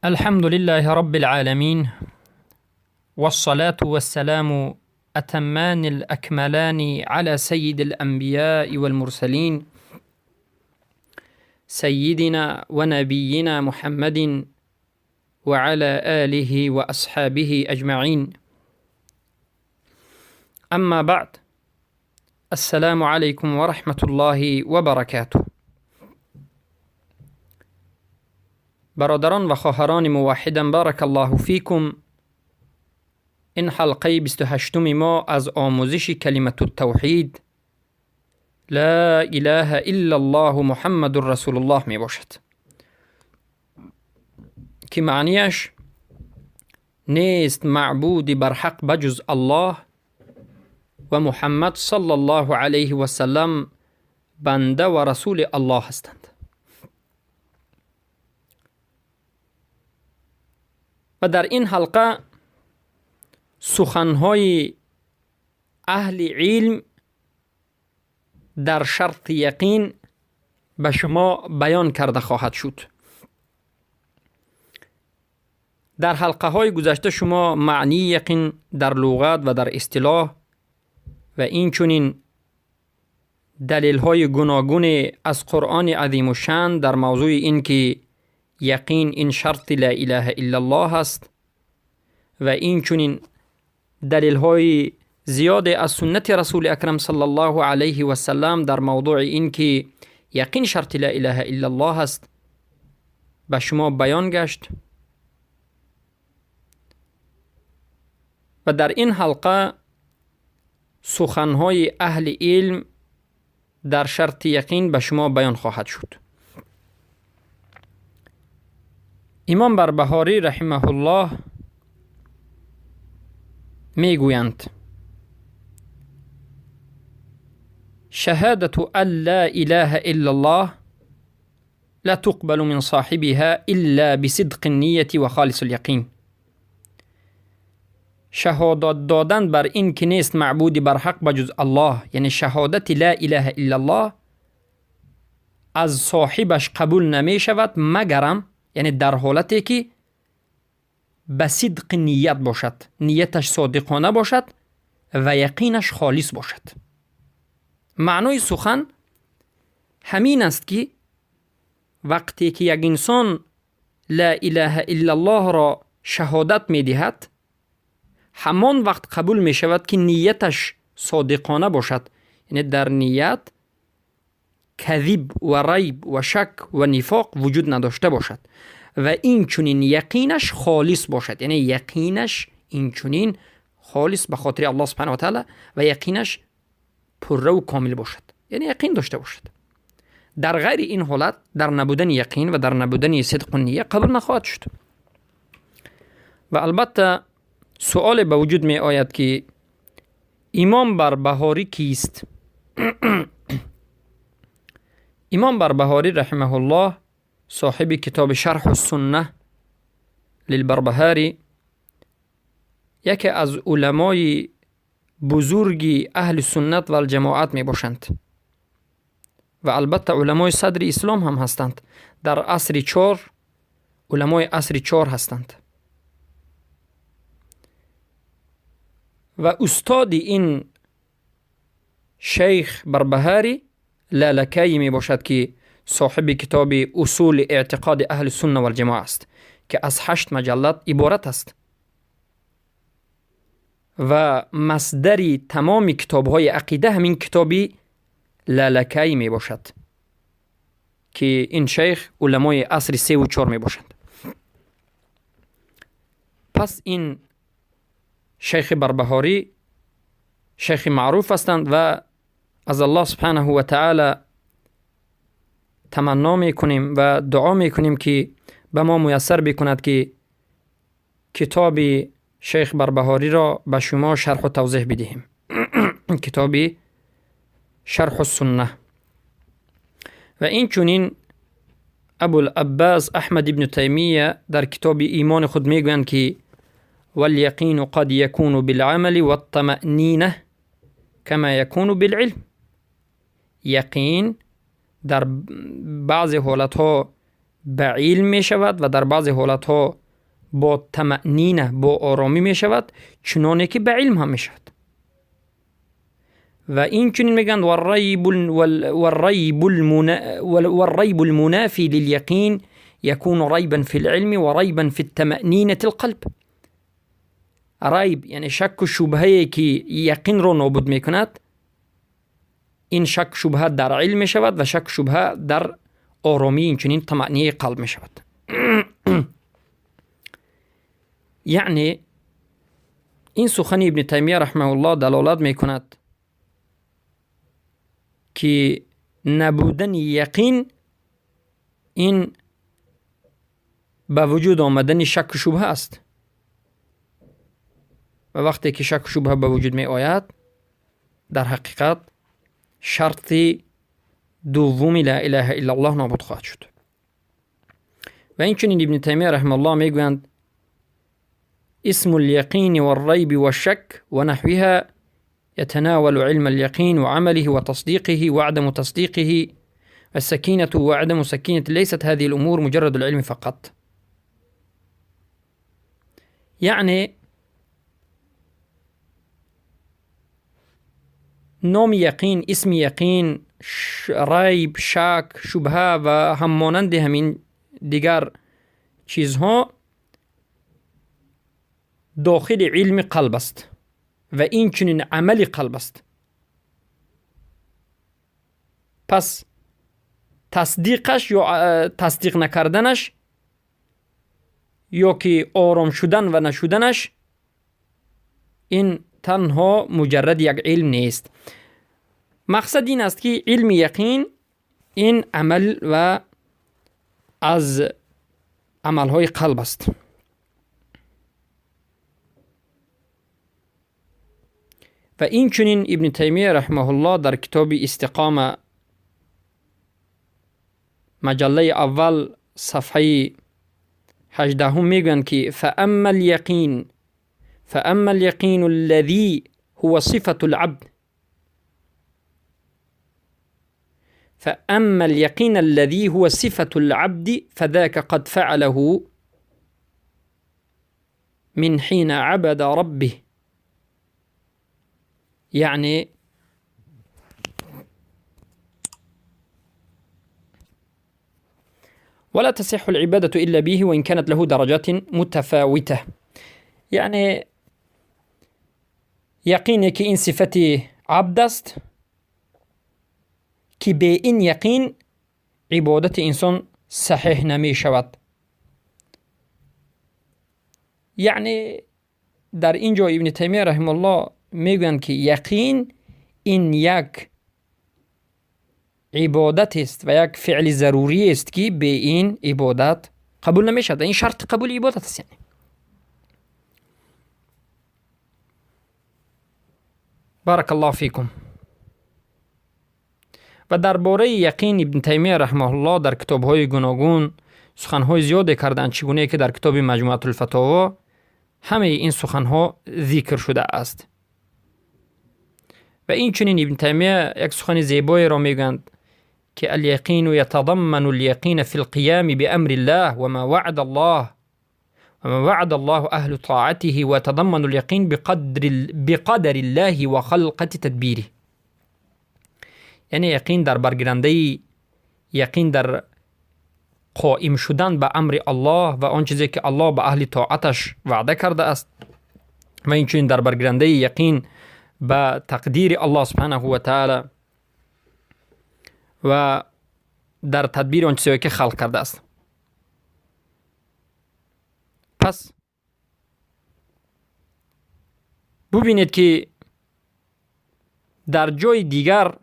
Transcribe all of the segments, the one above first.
الحمد لله رب العالمين، والصلاة والسلام أتمان الأكملان على سيد الأنبياء والمرسلين، سيدنا ونبينا محمد وعلى آله وأصحابه أجمعين. أما بعد، السلام عليكم ورحمة الله وبركاته. برادران و خواهران موحدم، بارک الله فیکم. این حلقه 28 ما از آموزش کلمة التوحید لا اله الا الله محمد رسول الله می باشد که معنیش نیست معبود برحق بجز الله و محمد صلی الله علیه و سلم بنده و رسول الله هستند. و در این حلقه سخنهای اهل علم در شرط یقین به شما بیان کرده خواهد شد. در حلقه های گذشته شما معنی یقین در لغت و در اصطلاح و این چنین دلیل های گوناگون از قرآن عظیم الشان در موضوع این که یقین این شرط لا اله الا الله است و این چنین دلیل های زیاد از سنت رسول اکرم صلی الله علیه و سلم در موضوع این که یقین شرط لا اله الا الله است به شما بیان گشت. و در این حلقه سخنهای اهل علم در شرط یقین به شما بیان خواهد شد. امام بربهاری رحمه الله میگویند: شهادة أن لا إله إلا الله لا تقبل من صاحبها إلا بصدق النية وخالص اليقين. شهادت دادن بر این که نیست معبودی بر حق بجز الله، یعنی شهادت لا اله الا الله از صاحبش قبول نمی شود مگرم، یعنی در حالتی که به صدق نیت باشد، نیتش صادقانه باشد و یقینش خالص باشد. معنای سخن همین است که وقتی که یک انسان لا اله الا الله را شهادت می دهد، همان وقت قبول می شود که نیتش صادقانه باشد، یعنی در نیت کذب و ریب و شک و نفاق وجود نداشته باشد و این چنین یقینش خالص باشد، یعنی یقینش این چنین خالص به خاطر الله سبحانه و تعالی و یقینش پره و کامل باشد، یعنی یقین داشته باشد. در غیر این حالت، در نبودن یقین و در نبودن صدق و نیت قبول نخواهد شد. و البته سؤال به وجود می آید که امام بربهاری کیست؟ امام بربهاری رحمه الله صاحب کتاب شرح السنه للبربهاری، یکی از علمای بزرگ اهل سنت و الجماعت می باشند و البته علمای صدر اسلام هم هستند. در عصر 4 علمای عصر 4 هستند و استاد این شیخ بربهاری لالکایی می باشد که صاحب کتاب اصول اعتقاد اهل سنت و الجماعه است که از 8 مجلد عبارت است و مصدر تمام کتاب‌های عقیده همین کتابی لالکایی می باشد که این شیخ علمای عصر 3 و 4 می باشند. پس این شیخ بربهاری شیخ معروف هستند و از الله سبحانه و تعالی تمنا میکنیم و دعا میکنیم که به ما میسر بکند که کتاب شیخ بربهاری را به شما شرح و توضیح بدهیم. کتاب شرح السنه. و این چنین ابوالعباس احمد ابن تیمیه در کتاب ایمان خود میگویند که والیقین قد یکون بالعمل والطمأنینه کما یکون بالعلم. یقین در بعضی حالتها ба илм мешавад ва дар баъзе ҳолатҳо бо тамаънина, бо оромӣ мешавад, чуноне ки ба илм ҳам мешавад. Ва инчунин мегӯянд: والريب المنافي لليقين يكون ريبا في العلم وريبا في الطمأنينة القلب. ریب یعنی شک و شبهه که یقین رو نابود میکند، این شک شبهه در علم میشود و شک شبهه در آرامی، اینچنین طمأنینه قلب میشود. یعنی این سخن ابن تیمیه رحمه الله دلالت میکند که نبودن یقین این به وجود آمدن شک و شبهه است و وقتی که شک و شبهه به وجود می آید، در حقیقت شرط دوم لا اله الا الله نابود خواهد شد. و اینچنین ابن تیمیه رحمه الله میگویند: اسم اليقين والريب والشك ونحوها يتناول علم اليقين وعمله وتصديقه وعدم تصديقه السكينة وعدم سكينة، ليست هذه الأمور مجرد العلم فقط. یعنی نام یقین، اسم یقین، ریب، شک، شبهه و هم مانند همین دیگر چیزها داخل علم قلب است و این چنین عمل قلب است. پس تصدیقش یا تصدیق نکردنش یا که آرام شدن و نشدنش، این تنها مجرد یک علم نیست. مقصد این است که علم یقین این عمل و از عملهای قلب است. و این چنین ابن تیمیه رحمه الله در کتاب استقامه مجله اول صفحه 18 میگویند که فأما اليقين الذي هو صفة العبد فأما اليقين الذي هو صفة العبد فذاك قد فعله من حين عبد ربه. يعني ولا تصح العبادة إلا به وإن كانت له درجات متفاوتة. یعنی یقینی که این صفت عبد است که به این یقین عبادت انسان صحیح نمی شود. یعنی در اینجا ابن تیمیه رحمه الله میگویند که یقین این یک عبادت است و یک فعل ضروری است که به این عبادت قبول نمی شود. این شرط قبول عبادت است. یعنی بارک الله فیکم. و درباره یقین ابن تیمیه رحمه الله در کتاب‌های گوناگون سخن‌های زیادی کردند، چگونه که در کتاب مجموعه الفتاوا همه این سخن‌ها ذکر شده است. و این چنین ابن تیمیه یک سخن زیبایی را میگویند که الیقین یتضمن الیقین فی القیام بامر الله وما وعد الله وما وعد الله اهل طاعته وتضمن اليقین بقدر الله وخلقة تدبیره. یعنی یقین در برگیرنده یقین در قائم شدن به امر الله و آن چیزی که الله به اهل طاعتش وعده کرده است و این چنین در برگیرنده یقین به تقدیر الله سبحانه و تعالی و در تدبیر آن چیزی که خلق کرده است. پس ببینید که در جای دیگر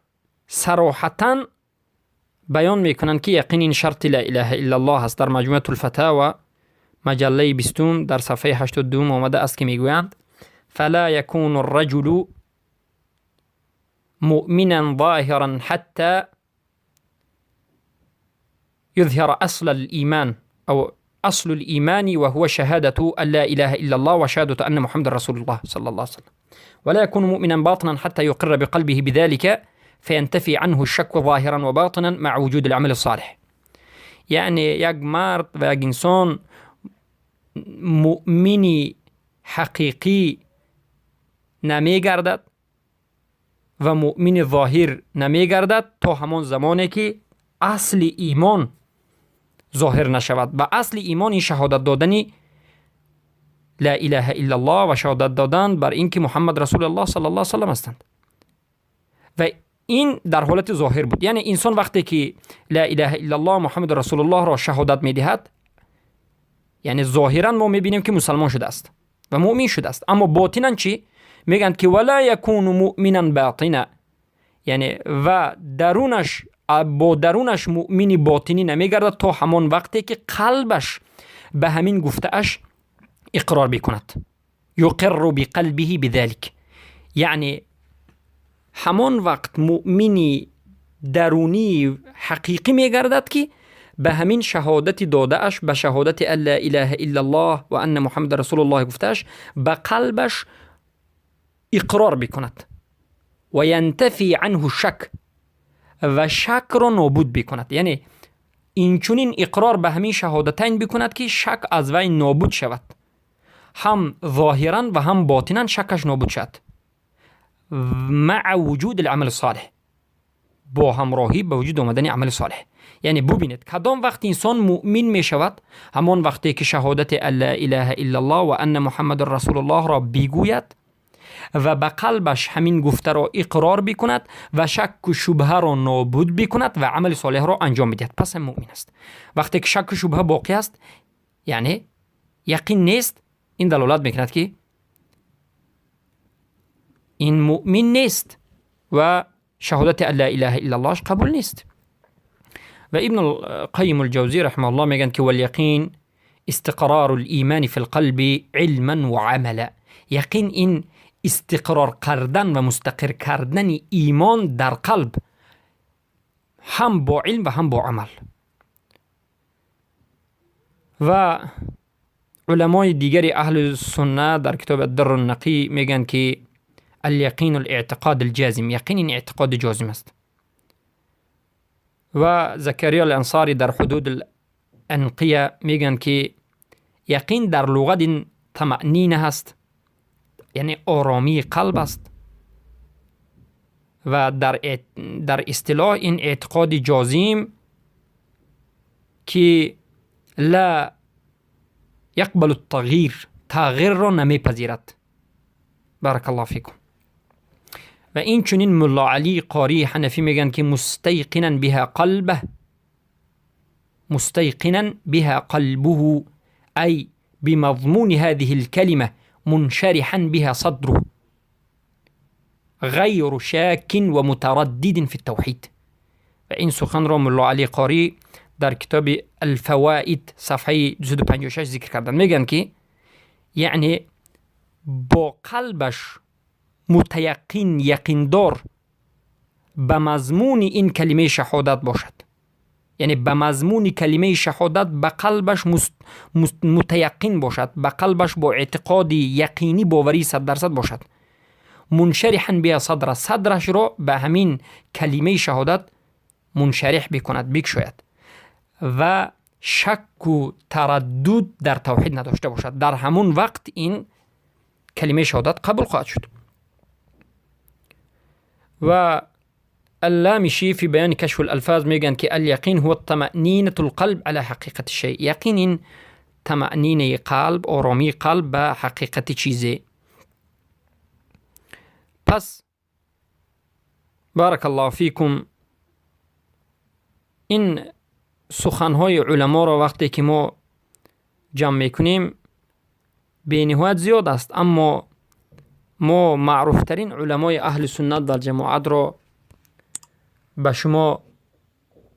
صراحتا بیان میکنند که یقین این شرط لا اله الا الله است. در مجموعه الفتاوا مجله 20 در صفحه 82 آمده است که میگویند فلا يكون الرجل مؤمنا ظاهرا حتى يظهر أصل الإيمان أو أصل الإيمان وهو شهادة أن لا إله إلا الله وشهادة أن محمد رسول الله صلى الله عليه وسلم، ولا يكون مؤمنا باطنا حتى يقر بقلبه بذلك فينتفي عنه الشك ظاهرا وباطنا مع وجود العمل الصالح. Яъне як мард ва як инсон муъмини ҳақиқӣ намегардад ва муъмини зоҳир намегардад то ҳамон замоне ки асли имон зоҳир нашавад. Ва асли имон ин шаҳодат додани ла илаҳа иллаллоҳ ва шаҳодат додан бар ин ки Муҳаммад расулуллоҳ саллаллоҳу алайҳи васаллам ҳастанд. Ва ин дар ҳолати зоҳир буд. Яъне инсон вақте ки ла илаҳа иллаллоҳ Муҳаммад расулуллоҳро шаҳодат медиҳад, яъне зоҳиран мо мебинем ки мусалмон шудааст ва муъмин шудааст. Аммо ботинан чӣ? Мегӯянд ки вала якуну муъминан ботина, яъне ва дарунаш бо дарунаш муъмини ботинӣ намегардад то ҳамон вақте ки қалбаш ба ҳамин гуфтааш иқрор бикунад. Юқирру биқалбиҳи бидалик, яъне ҳамон вақт муъмини дарунии ҳақиқӣ мегардад ки ба ҳамин шаҳодати додааш, ба шаҳодати ан ла илаҳа иллаллоҳ ва анна муҳаммада расулуллоҳ гуфтааш ба қалбаш иқрор бикунад ва янтафи анҳу шак, ва шакро нобуд бикунад. Яъне инчунин иқрор ба ҳамин шаҳодатайн бикунад ки шак аз вай нобуд шавад, ҳам зоҳиран ва ҳам ботинан шакаш нобуд шавад, маъа вуҷуди ламали солеҳ, бо ҳамроҳӣ ба вуҷуд омадани амали солеҳ. Яъне бубинед, кадом вақт инсон муъмин мешавад? Ҳамон вақте ки шаҳодати ан ла илаҳа иллаллоҳ ва анна муҳаммадан расулуллоҳро бигӯяд ва ба қалбаш ҳамин гуфтаро иқрор бикунад ва шакку шубҳаро нобуд бикунад ва амали солеҳро анҷом бидиҳад, пас ҳам муъмин аст. Вақте ки шакку шубҳа боқӣ аст, яъне яқин нест, ин далолат мекунад ки ин муъмин нест ва шаҳодати ан ла илаҳа иллаллоҳш қабул нест. Ва Ибн Қайим алҷавзӣ раҳимаҳуллоҳ мегӯянд ки валяқин истиқрору лимани фи лқалби илман ва амала. Яқин ин истиқрор кардан ва мустақир кардани имон дар қалб ҳам бо илм ва ҳам бо амал. Ва уламои дигари аҳли сунна дар китоби Аддарру нақӣ мегӯянд ки аляқину лэътиқод алҷазим, яқин ин эътиқоди ҷозим аст. Ва Закария алансорӣ дар Ҳудуд анқия мегӯянд ки яқин дар луғат ин тамаънина ҳаст, яъне оромии қалб аст, ва дар истилоҳ ин эътиқоди ҷозим ки ла яқбалу тағйир, тағйирро намепазирад. Баракаллоҳу фикум. Ва инчунин Мулло Алӣ Қории Ҳанафӣ мегӯянд ки мустайқинан биҳа қалбаҳ, мустайқинан биҳа қалбуҳу, ай бимазмуни ҳадиҳи лкалима, муншариҳан биҳа садруҳ, ғайру шакин ва мутараддидин фи тавҳид. Ва ин суханро Мулло Алӣ Қорӣ дар китоби Алфавоид сафҳаи 256 зикр карданд. Мегӯянд ки яъне бо қалбаш мутаяққин, яқиндор ба мазмуни ин калимаи шаҳодат бошад, яъне ба мазмуни калимаи шаҳодат ба қалбаш мутаяққин бошад, ба қалбаш бо эътиқоди яқинӣ боварии 100% бошад, муншариҳан биҳа садра, садрашро ба ҳамин калимаи шаҳодат муншариҳ бикунад, бикшояд ва шакку тараддуд дар тавҳид надошта бошад, дар ҳамон вақт ин калимаи шаҳодат қабул хоҳад шуд. Ва Алламишӣ фи баёни кашфу лалфоз мегӯянд ки аляқин ҳува тамаънинату лқалб ала ҳақиқати шай. Яқин ин тамаънинаи қалб, оромии қалб ба ҳақиқати чизе. Пас баракаллоҳу фикум, ин суханҳои уламоро вақте ки мо ҷамъ мекунем, бениҳоят зиёд аст, аммо мо маъруфтарин уламои аҳли суннат вал ҷамоатро ба шумо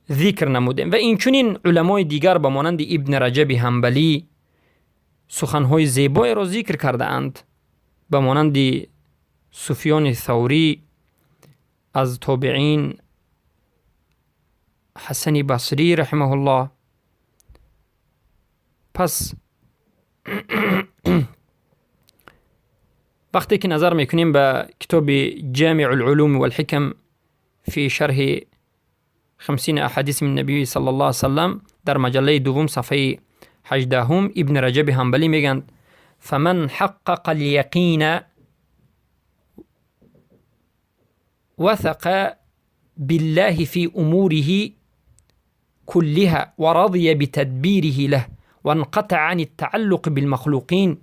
зикр намудем. Ва инчунин уламои дигар ба монанди Ибни Раҷаби Ҳанбалӣ суханҳои зебоеро зикр кардаанд, ба монанди Суфёни Саврӣ аз тобеин, Ҳасани Басрӣ раҳимаҳуллоҳ. Пас вақте ки назар мекунем ба китоби Ҷамиу лулуми валҳикам фи шарҳи 50 احادیث من نبی صلی الله علیه وسلم در مجله دوم صفحه 18 ابن رجب حنبلی میگند فمن حقق اليقین وثق بالله في اموره كلها ورضي بتدبيره له وانقطع عن التعلق بالمخلوقين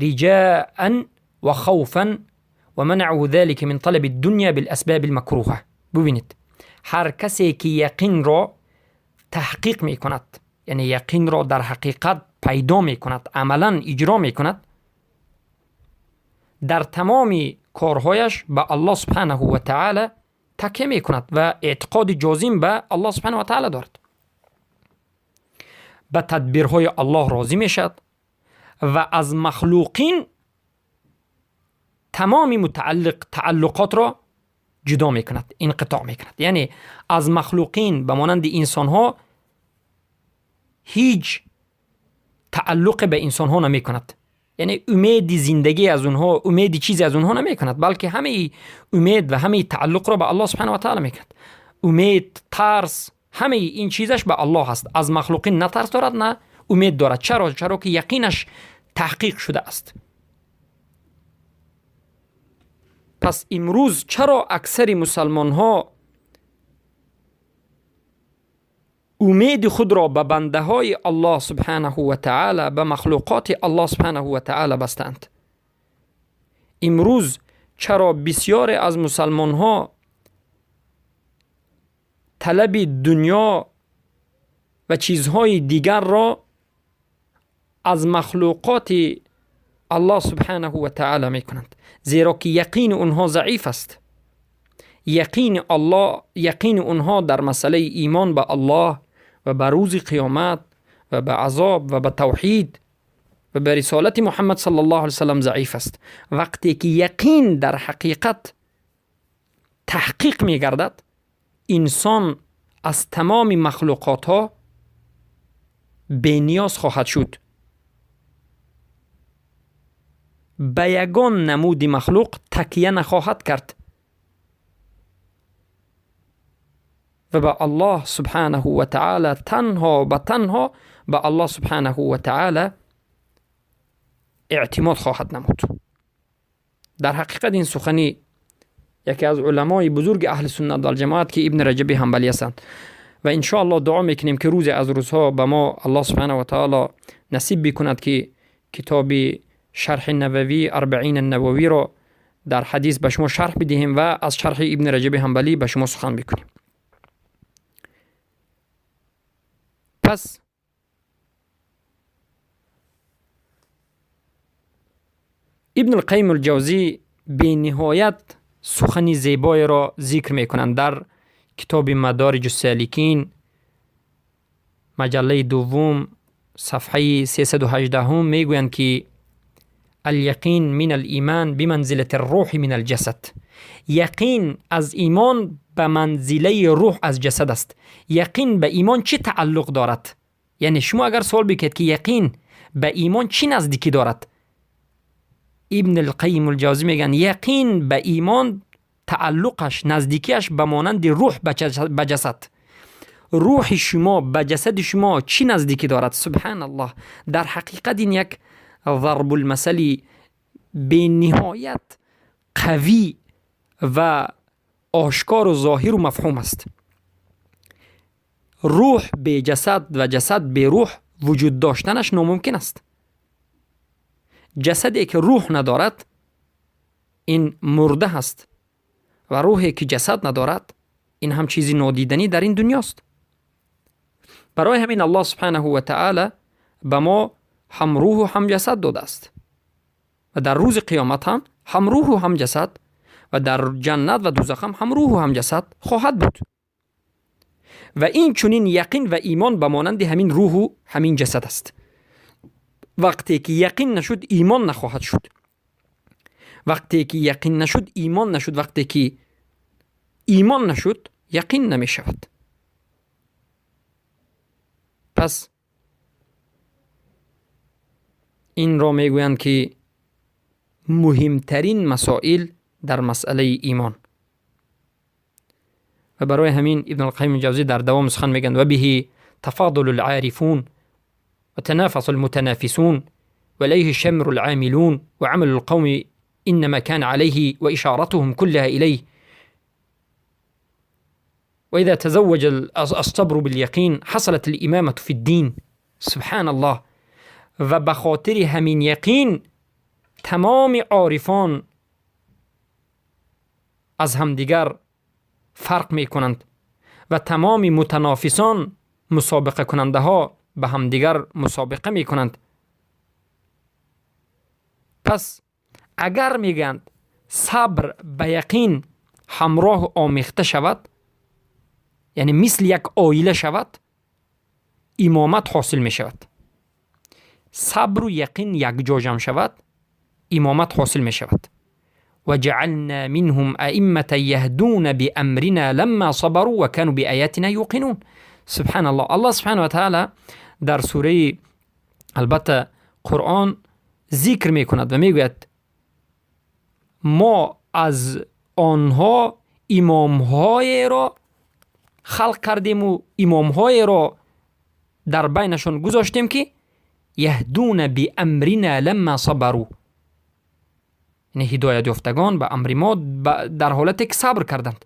رجاء وخوفا ومنعه ذلك من طلب الدنيا بالاسباب المكروهه. ببینید، هر کسی که یقین را تحقیق می کند، یعنی یقین را در حقیقت پیدا می کند، عملا اجرا می کند، در تمام کارهایش به الله سبحانه و تعالی تکیه می کند و اعتقاد جازم به الله سبحانه و تعالی دارد، به تدبیرهای الله راضی می شد و از مخلوقین تمام متعلق تعلقات را جدا می کند، انقطاع می کند. یعنی از مخلوقین به مانند انسان ها هیچ تعلق به انسان ها نمی کند، یعنی امید زندگی از اونها، امید چیزی از اونها نمی کند، بلکه همه امید و همه تعلق را به الله سبحانه و تعالی می کند. امید، ترس، همه این چیزش به الله هست. از مخلوقین نه ترس دارد نه امید دارد. چرا؟ چرا که یقینش تحقیق شده است. پس امروز چرا اکثر مسلمان ها امید خود را به بنده های الله سبحانه و تعالی، به مخلوقات الله سبحانه و تعالی بستند؟ امروز چرا بسیار از مسلمان ها طلب دنیا و چیزهای دیگر را از مخلوقات الله سبحانه و تعالی می کنند؟ زیرا که یقین اونها ضعیف است. یقین اونها در مسئله ایمان به الله و به روز قیامت و به عذاب و به توحید و به رسالت محمد صلی الله علیه وسلم ضعیف است. وقتی که یقین در حقیقت تحقیق می گردد، انسان از تمام مخلوقات ها بی نیاز خواهد شد. به یگان نمود مخلوق تکیه نخواهد کرد و به الله سبحانه و تعالی، تنها به تنها به الله سبحانه و تعالی اعتماد خواهد نمود. در حقیقت این سخنی یکی از علمای بزرگ اهل سنت و جماعت که ابن رجب حنبلی هستند و ان شاء الله دعا میکنیم که روز از روزها به ما الله سبحانه و تعالی نصیب بکند که کتاب شرح نووی اربعین النووی را در حدیث به شما شرح بدهیم و از شرح ابن رجب حنبلی به شما سخن بکنیم. پس ابن القیم الجوزی به نهایت سخن زیبایی را ذکر میکنند در کتاب مدارج السالکین مجله دوم صفحه 318 میگویند که الیقین من الایمان بمنزله الروح من الجسد. یقین از ایمان به منزله روح از جسد است. یقین به ایمان چه تعلق دارد؟ یعنی شما اگر سوال بکنید که یقین به ایمان چی نزدیکی دارد، ابن القیم الجوزی میگن یقین به ایمان تعلقش، نزدیکیش به مانند روح به جسد. روح شما به جسد شما چی نزدیکی دارد؟ سبحان الله. در حقیقت این یک ضرب المثل به نهایت قوی و آشکار و ظاهر و مفهوم است. روح به جسد و جسد به روح وجود داشتنش ناممکن است. جسدی که روح ندارد این مرده است و روحی که جسد ندارد این هم چیزی نادیدنی در این دنیاست. برای همین الله سبحانه و تعالی به ما هم روح و هم جسد داده است و در روز قیامت هم روح و هم جسد و در جنت و دوزخ هم روح و هم جسد خواهد بود. و این چنین یقین و ایمان به مانند همین روح و همین جسد است. وقتی که یقین نشد ایمان نخواهد شد. وقتی که یقین نشد ایمان نشد. وقتی که ایمان نشد یقین نمی شود. پس این را میگویند که مهمترین مسائل در مسئله ایمان. و برای همین ابن القیم جوزی در دوام سخن میگن و به تفاضل العارفون و تنافس المتنافسون و الیه شمر العاملون و عمل القوم انما كان عليه و اشارتهم كلها الیه و اذا تزوج الصبر باليقین حصلت الامامة في الدین. سبحان الله. و به خاطر همین یقین تمام عارفان از همدیگر فرق میکنند و تمام متنافسان مسابقه کننده ها به همدیگر مسابقه میکنند. پس اگر میگند صبر به یقین همراه آمیخته شود، یعنی مثل یک آیله شود، امامت حاصل می شود. صبر و یقین یک جا جمع شود، امامت حاصل می شود. وجعلنا منهم أئمة يهدون بأمرنا لما صبروا وكانوا بآياتنا يوقنون. سبحان الله. الله سبحانه وتعالى در سوره البته قرآن ذکر میکند و میگوید ما از آنها امامهای را خلق کردیم و امامهای را در بینشان گذاشتیم که یهدون بأمرنا لما صبروا، یعنی هدایت یافتگان به امر ما در حالت که صبر کردند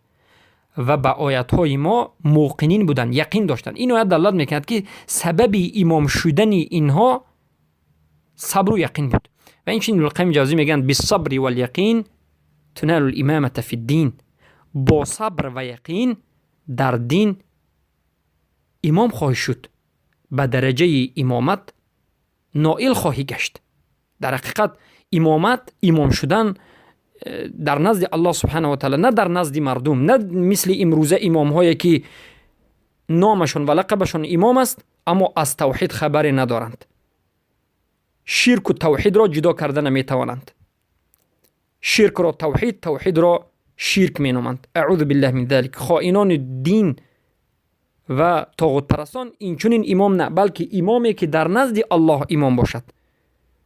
و به آیت‌های ما موقنین بودند، یقین داشتند. این آیت دلالت میکند که سبب امام شدن اینها صبر و یقین بود. و این چنین القیم جوزی میگن بالصبر والیقین تنال الامامة فی الدین. با صبر و یقین در دین امام خواهی شد، به درجه امامت نائل خواهی گشت. در حقیقت امامت، امام شدن در نزد الله سبحانه و تعالی، نه در نزد مردم، نه مثل امروزه امام هایی که نامشون و لقبشون امام است اما از توحید خبری ندارند، شرک و توحید را جدا کرده نمیتوانند، شرک را توحید، توحید را شرک مینامند. اعوذ بالله من ذلک. خائنان دین و طاغوت پرستان این چنین امام نه، بلکه امامی که در نزد الله امام باشد،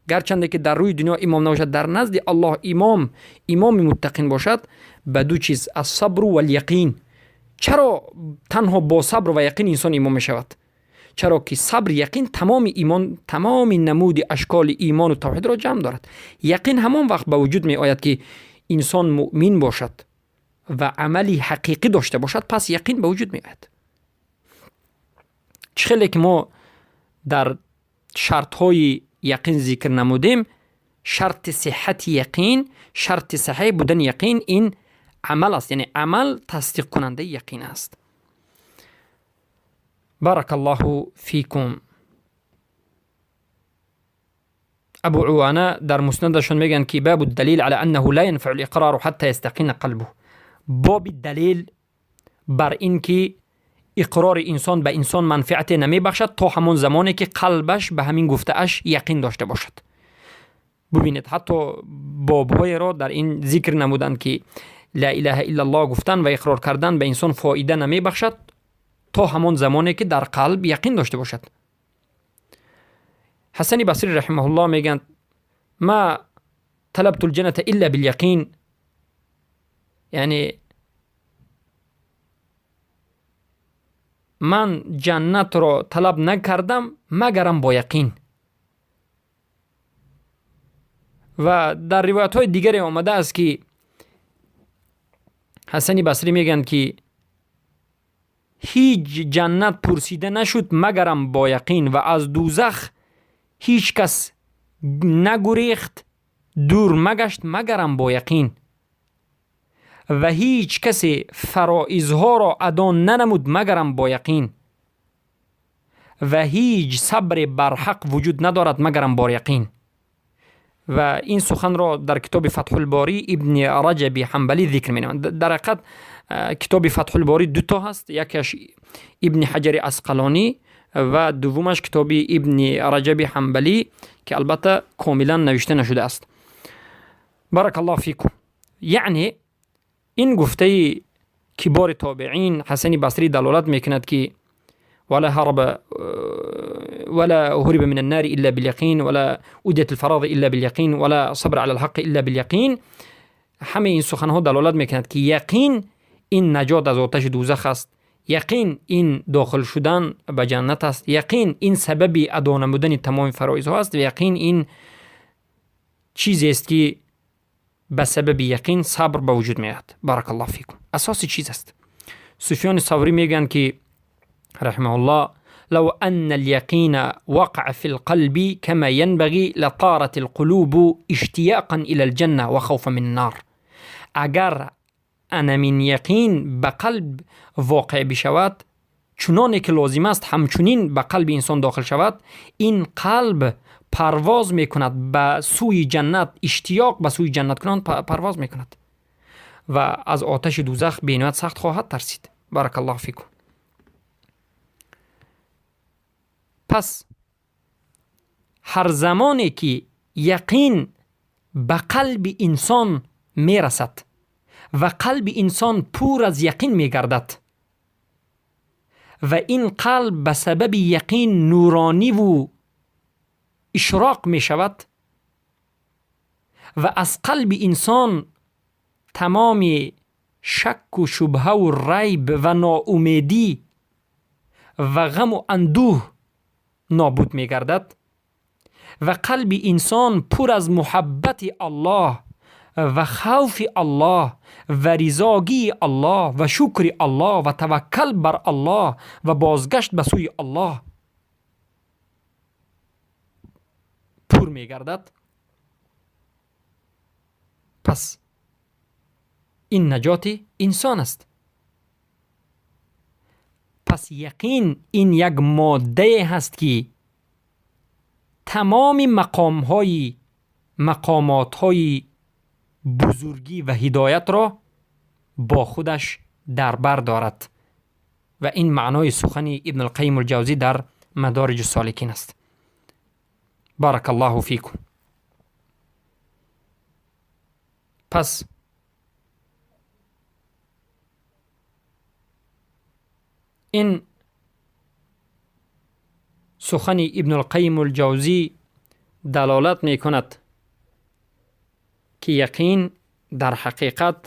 گرچنده که در روی دنیا امام نباشد، در نزد الله امام، امام متقین باشد، به دو چیز، الصبر و الیقین. چرا تنها با صبر و یقین انسان امام می شود؟ چرا که صبر، یقین تمام ایمان، تمام نمود اشکال ایمان و توحید را جمع دارد. یقین همان وقت به وجود می آید که انسان مؤمن باشد و عملی حقیقی داشته باشد، پس یقین به وجود می آید. چه خیلی که ما در شرط های یقین ذکر نمودیم، شرط صحت یقین، شرط صحیح بودن یقین این عمل است، یعنی عمل تصدیق کننده یقین است. بارک الله فیکم. ابو عوانه در مسندشون میگن که باب الدلیل على انه لا ينفع الاقرار حتى يستقین قلبه. باب دلیل بر اینکه اقرار انسان به انسان منفعت نمیبخشد تا همان زمانی که قلبش به همین گفته‌اش یقین داشته باشد. ببینید حتی بابهای را در این ذکر نمودند که لا اله الا الله گفتن و اقرار کردن به انسان فایده نمیبخشد تا همان زمانی که در قلب یقین داشته باشد. حسن بصری رحمه الله میگن ما طلبت الجنة الا بالیقین، یعنی من جنت را طلب نکردم مگرم با یقین. و در روایت های دیگری آمده است که حسن بصری میگن که هیچ جنت پرسیده نشد مگرم با یقین و از دوزخ هیچ کس نگریخت دور مگشت مگرم با یقین و هیچ کسی فرائضها را ادا ننمود مگرم با یقین و هیچ صبر بر حق وجود ندارد مگرم با یقین. و این سخن را در کتاب فتح الباری ابن رجب حنبلی ذکر می‌نمایند. در حقیقت کتاب فتح الباری دو تا هست، یکیش ابن حجر عسقلانی و دومش کتاب ابن رجب حنبلی که البته کاملا نوشته نشده است. بارک الله فیکم. یعنی این گفته کبار تابعین حسن بصری دلالت میکند که ولا هرب ولا هرب من النار إلا باليقين ولا أديت الفراض إلا باليقين ولا صبر على الحق إلا باليقين. همه این سخنها دلالت میکند که یقین ин наҷот аз оташи дӯзах аст, яқин ин дохил шудан ба ҷаннат аст, яқин ин сабаби адо намудани тамоми фароизҳо аст ва яқин ин чизест, ки ба сабаби яқин сабр ба вуҷуд меояд. Баракаллоҳу фикум. Асоси чиз аст. Суфёни Саврӣ мегӯянд, ки раҳимаҳуллоҳ: لو أن اليقين وقع في القلب كما ينبغي لطارت القلوب اشتياقا إلى الجنة وخوفا من النار. اگر анамин яқин ба қалб воқеъ бишавад, чуноне ки лозим аст, ҳамчунин ба қалби инсон дохил шавад, ин қалб парвоз мекунад ба сӯи ҷаннат, иштиёқ ба сӯи ҷаннат кунон парвоз мекунад ва аз оташи дӯзах бениҳоят сахт хоҳад тарсид. Баракаллоҳу фикум. Пас ҳар замоне ки яқин ба қалби инсон мерасад ва қалби инсон пур аз яқин мегардад ва ин қалб ба сабаби яқин нурониву ишроқ мешавад ва аз қалби инсон тамоми шакку шубҳаву райб ва ноумедӣ ва ғаму андӯҳ нобуд мегардад ва қалби инсон пур аз муҳаббати Аллоҳ ва хавфи Аллоҳ ва ризогии Аллоҳ ва шукри Аллоҳ ва таваккал бар Аллоҳ ва бозгашт ба сӯи Аллоҳ пур мегардад, пас ин наҷоти инсон аст. Пас яқин ин як моддае ҳаст, ки тамоми мақомотҳои бузургӣ ва ҳидоятро бо худаш дар бар дорад ва ин маънои сухани Ибн Алқайим Алҷавзӣ дар Мадориҷ Соликин аст. Баракаллоҳу фикум. Пас ин сухани Ибн Алқайим Алҷавзӣ далолат мекунад, ки яқин дар ҳақиқат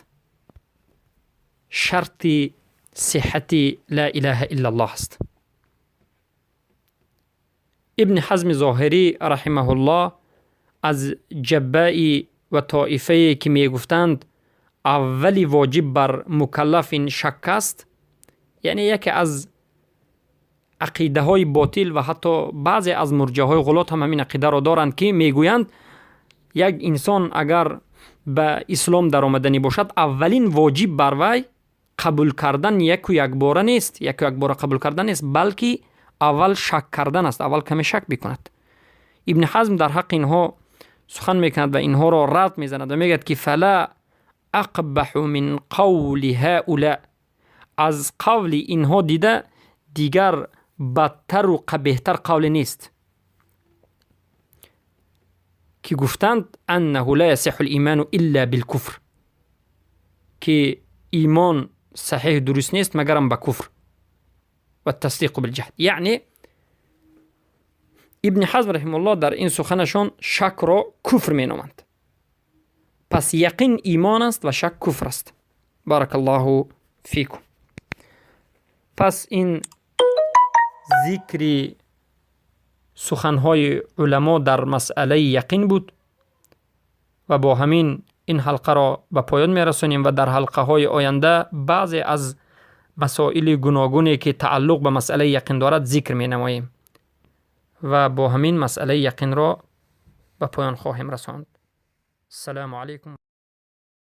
шарти сиҳати ла илаҳа иллаллоҳ аст. Ибни Ҳазми Зоҳирӣ раҳимаҳуллоҳ аз ҷаббаи ва тоифае ки мегуфтанд аввали воҷиб бар мукаллаф ин шак аст, яъне яке аз ақидаҳои ботил ва ҳатто баъзе аз мурҷаҳои ғулот ҳам ҳамин ақидаро доранд, ки мегӯянд як инсон агар ба ислом даромаданӣ бошад, аввалин воҷиб бар вай қабул кардан яку якбора нест, яку якбора қабул кардан нест, балки аввал шак кардан аст, аввал каме шак бикунад. Ибни Ҳазм дар ҳаққи инҳо сухан мекунад ва инҳоро рад мезанад ва мегӯяд, ки фала ақбаҳу мин қавли ҳаула, аз қавли инҳо дида дигар бадтару қабеҳтар қавле нест, ки гуфтанд аннаҳу ла ясиҳу лиману илла билкуфр, ки имон саҳиҳ дуруст нест магарам ба куфр ва тасдиқу билҷаҳд. Яъне Ибни Ҳазм раҳимауллоҳ дар ин суханашон шакро куфр меноманд. Пас яқин имон аст ва шак куфр аст. Баракаллоҳу фикум. Пас ин зикри суханҳои уламо дар масъалаи яқин буд ва бо ҳамин ин ҳалқаро ба поён мерасонем ва дар ҳалқаҳои оянда баъзе аз масоили гуногуне ки тааллуқ ба масъалаи яқин дорад зикр менамоем ва бо ҳамин масъалаи яқинро ба поён хоҳем расонд. Ассалому алайкум.